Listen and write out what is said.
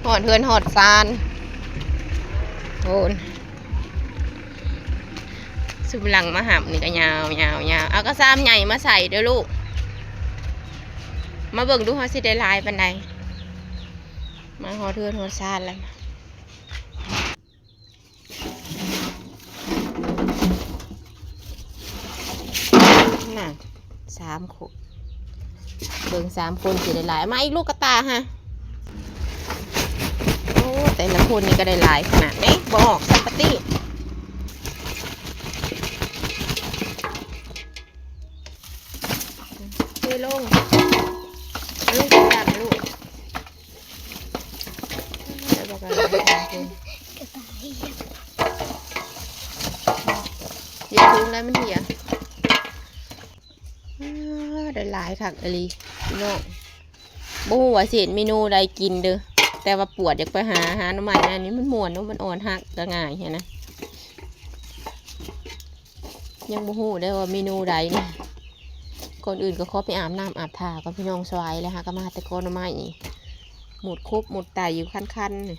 ຮອດເຮືອນຮອດຊານ ໂອ້ນ ຊຸມຫຼັງມາຮັບນີ້ກໍຍາວໆໆ ເອົາກະຊາມໃຫຍ່ມາໃສ່ເດີ້ລູກ ມາເບິ່ງດູເຮົາຊິໄດ້ຫຼາຍປານໃດ ມາຮອດເຮືອນຮອດຊານແລ້ວ. ນັ້ນ ສາມຄົນ ເບິ່ງສາມຄົນຊິໄດ້ຫຼາຍ ມາອີກລູກກະຕ່າຫະ ໂອ້ ແຕ່ລະຄົນນີ້ກໍໄດ້ຫຼາຍຂະໜາດເດ້ ບໍ່ອອກຊັ້ນປະຕິ ເທລົງ ເອົາລົງຈັກຈານລູກ. ຢ່າທຸງໄດ້ ມັນເຫຍ ອ້າ ໄດ້ຫຼາຍຄັກອີ່ຫຼີພີ່ນ້ອງ ບໍ່ຮູ້ວ່າຊິເຮັດເມນູໃດກິນເດີ້ ແຕ່ວ່າປວດຢາກໄປຫາ ຫາໜໍ່ໄມ້ ອັນນີ້ມັນມ່ວນເນາະ ມັນອ່ອນຮັກກໍງ່າຍຫັ້ນນະ. ຍັງບໍ່ຮູ້ເດ້ວ່າເມນູໃດນີ້ ກ່ອນອື່ນກໍຂໍໄປອາບນ້ຳອາບທ່າກ່ອນ ພີ່ນ້ອງ ສວາຍແລ້ວຫາກໍມາແຕ່ກໍໜໍ່ໄມ້ ໝົດຄົບໝົດໄຕຢູ່ຄັນໆ ນີ້